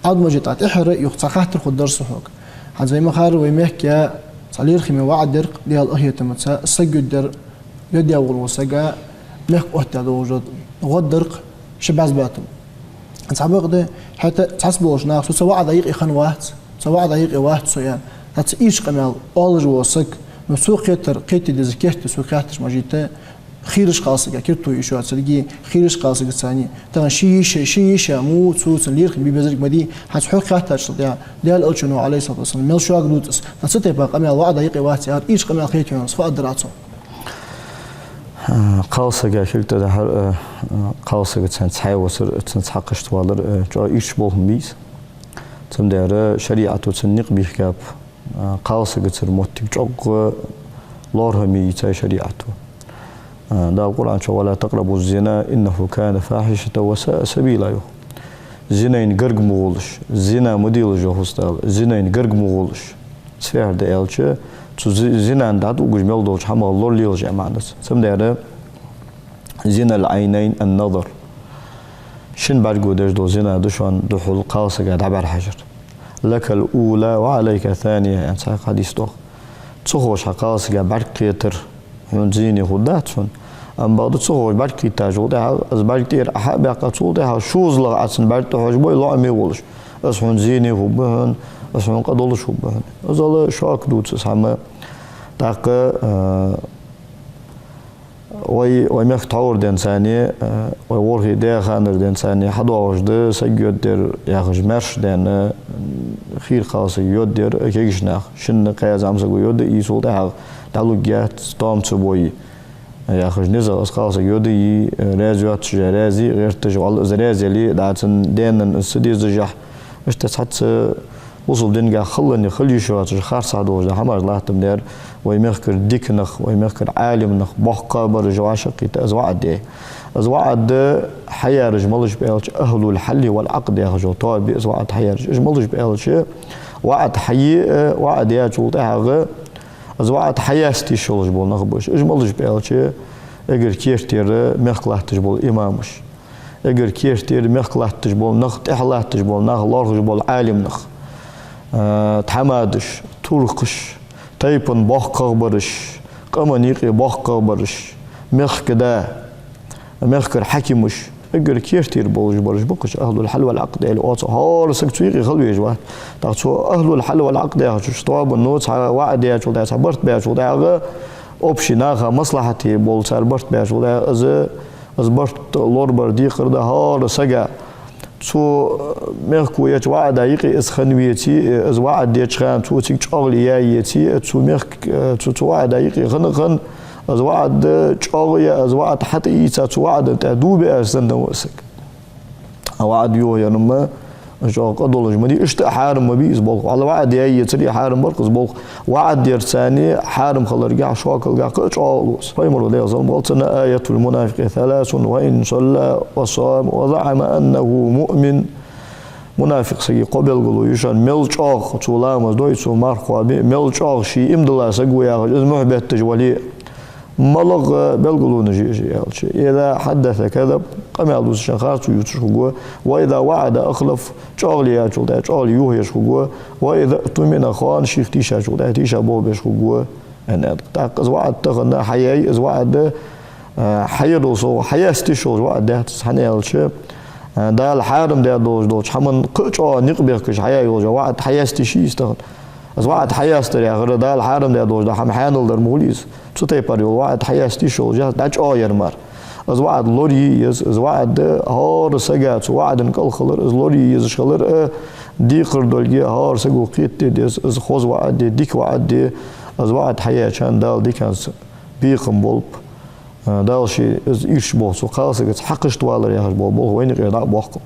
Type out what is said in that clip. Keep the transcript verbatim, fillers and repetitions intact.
Ӏабдул-Мажид, тӀехьара юха цхьа хаттар хургдар са хьога. ХӀанз вай ма харра, вай мехка цхьа лерхӀаме ваӀда дир-кх Даьла къахетамца, саг йодаяьр, йодаяь волча сага мехка оттадаь долаш гӀод дар-кх ши бӀаьзбатам. Цхьабакъда, хӀаьта цхьацца болча наха, со цу ваӀда юкъе хинна вац, цу ваӀда юкъе вац со, яхаш, цхьацца ийрча къамаьл оалаш вола саг, ну, цо кхетар, кхетаде деза керттера цо кхеташ ма дий, хийрача кхалсага керттера йиш йоацилга, хийрача кхалсага цани, тахан ший йиша, ший йиша мо цо цунна лерхӀам бе безарг ма дий, хӀанз хьога хаьттачул тӀехьагӀа, Даьла Элчано, Ӏалайхи ссалату вассалам, мел шога дувц из, цу тайпара къамаьл ваӀда юкъе вац яхар ийрча къамаьл хетий хьона, фу аргдар Ӏа цох? Кхалсага хилта дехьар, э, э, кхалсагаца цхьаь вацар, цунца хьакхашта валар, э, чӀоагӀа ийрча болх ма бий из. Цудухьа шариӀато цунна никъ бийхкаб, э, кхалсагацара моттиг чӀоагӀа лоархӀаме йийцай шариӀато. Э, Дала Къуръан чу: «ولا تقربوا الزنا إنه كان فاحشة وساء سبيلا», йоах. Зинайна гарга ма гӀолаш, зина ма делаш, йоах Дала, зинайна гарга ма гӀолаш. Цвяхьар да аьлча, цу зи-, зинан дӀатӀавугаш мел долча хӀамах лоралелаш яха маӀан да цун. Цудухьа «زنا العينين النظر». Шин бӀарго деш дола зина да шоана духьал кхалсага дӀабӀарахьажар. «لك الأولى وعليك الثانية», аьнна цхьа хьадис да-кх. Ца ховш хьа кхалсага бӀаргакхетар хьона зина хургдац хьона. Амма бакъда ца ховш бӀаргакхийттачул тӀехьагӀа, из бӀарг тӀера Ӏа хьа а баьккха, цул тӀехьагӀа шозлагӀа Ӏа цун бӀарг тӀахьожаш бой, лоӀаме волаш. Из хьона зина хургба хьона, из хьона къа долаш хургба хьона. Из ала шок дувц из хӀама. ТӀаккха, э, вай, вай мехка тхьовра денз цани, э, вай ворхӀе даь ханара денз цани хьадоагӀаш да саг йодаяьр яхаш маьрша даьнна, хийра кхалсаг йодаяьр кегийча наха. Шинна кхаь зӀамсаго йодае, цул тӀехьагӀа дӀалургьяц, тоам ца бой яхаш, низагӀа из кхалсаг йодае, э, раьза йоацаш а раьза, гӀерташ а вӀалла из раьза яле, дӀа цун даьна из ца дезашехь, иштта цхьацца бусалба динагахьа хала а хила йиш йоацаш, харцахьа долаш да хӀамаш латтам дер, вай мехкара дика нах, вай мехкара Ӏалим нах, боккхагӀбараш вӀашагӀкхийтта из ваӀда яьй. Из ваӀда хьаяьраш малаш ба аьлча, أهل الحل والعقد яхаш йола тоаба я из ваӀда хьаяьраш. Уж малаш ба аьлча, ваӀда хьае а, ваӀда яьчул тӀехьагӀа из ваӀда хьаяста йиш йолаш бола нах ба уж. Уж малаш ба аьлча, эггара керттера мехка латташ бола имамаш. Эггара керттера мехка латташ бола нах, тӀехьа латташ бола нах, лоархӀаш бола Ӏалим нах. Э, тхьамадаш, туркхаш, тайпан боккхагӀбараш, къаман юкъе боккхагӀбараш, мехка да, мехкара хьакимаш, эггара керттера болаш бараш ба-кх уж, أهل الحل والعقد аьле оал цох. ХӀара саг цу юкъе хила везаш вац. ТӀаккха цу أهل الحل والعقد яхача тоабано цхьа ваӀда яьчул тӀехьагӀа, цхьа барт баьчул тӀехьагӀа, общий наха маслахьате бола цар барт баьчул тӀехьагӀа, из, из барт лорабар декхар да хӀара сага. Цу, э, мехко еча ваӀда юкъе из хинна веце, э, из ваӀда деча хана цо цига чӀоагӀал яь еце, э, цу мехк-, э, цу, цу ваӀда юкъе хинна, хинна, из ваӀда чӀоагӀа яь, из ваӀда хьатӀаийца, цу ваӀдан тӀа дув биа санна ва из саг. А ваӀда йохаяр-м чӀоагӀа къа долаш ма дий, иштта а хьарам ма бий из болх. ВӀалла ваӀда яь ецаре хьарам бар-кх из болх. ВаӀда ярца хьарам хиларгахьа, шокалгахьа кхы а чӀоагӀа лу из. Пайхамара, Даьла салам хилда цунна: «آية المنافق ثلاث: وإن صلى وصام وزعم أنه مؤمن». Мунафикъ сага кхо белгало я шоана: мел чӀоагӀа цо ламаз дой, цо марха кхоабе, мел чӀоагӀа ше иман дилла саг ва яхаш из мухь бетташ вале а. МалагӀа белгалонаш я уж аьлча: «إذا حدث كذب», къамаьл дувцача хана харцо ювцаш хургва, «وإذا وعد أخلف», чӀоагӀал яьчул тӀехьагӀа чӀоагӀал йохаеш хургва, «وإذا اؤتمن خان», шийх тийшачул тӀехьагӀа тийшаболх беш хургва, аьнна. ТӀаккха из ваӀда тахан хьаяьй, из ваӀда, а, хьаяр дола сов, хьаяста йиш йолаш ваӀда дац из, хӀана аьлча, а, Дала хьарам даь долаш долча хӀаман кхы а чӀоагӀа никъ бехкаш хьаяь йолаш ваӀда хьаяста йиш йий из тахан? Из ваӀда хьаястар яхар, Дала хьарам даь долаш дола хӀама хьаьнал дар ма хулий из. Цу тайпара йола ваӀда хьаяста йиш йолаш яц, дӀачӀоагӀъяр мара. Из ваӀда лорае еза, из ваӀда хӀара сага цу ваӀдан кӀал хилар, из лорае езаш хилар а декхар долга хӀара саго кхетаде деза, из хоза ваӀда я, дика ваӀда я, из ваӀда хьаяьча хана Дала диканца бекхам болба. Дала ше из ийрча болх, цу кхалсагаца хьакхашта валар яхаш бола болх вайна юкъера дӀа а боаккхалба.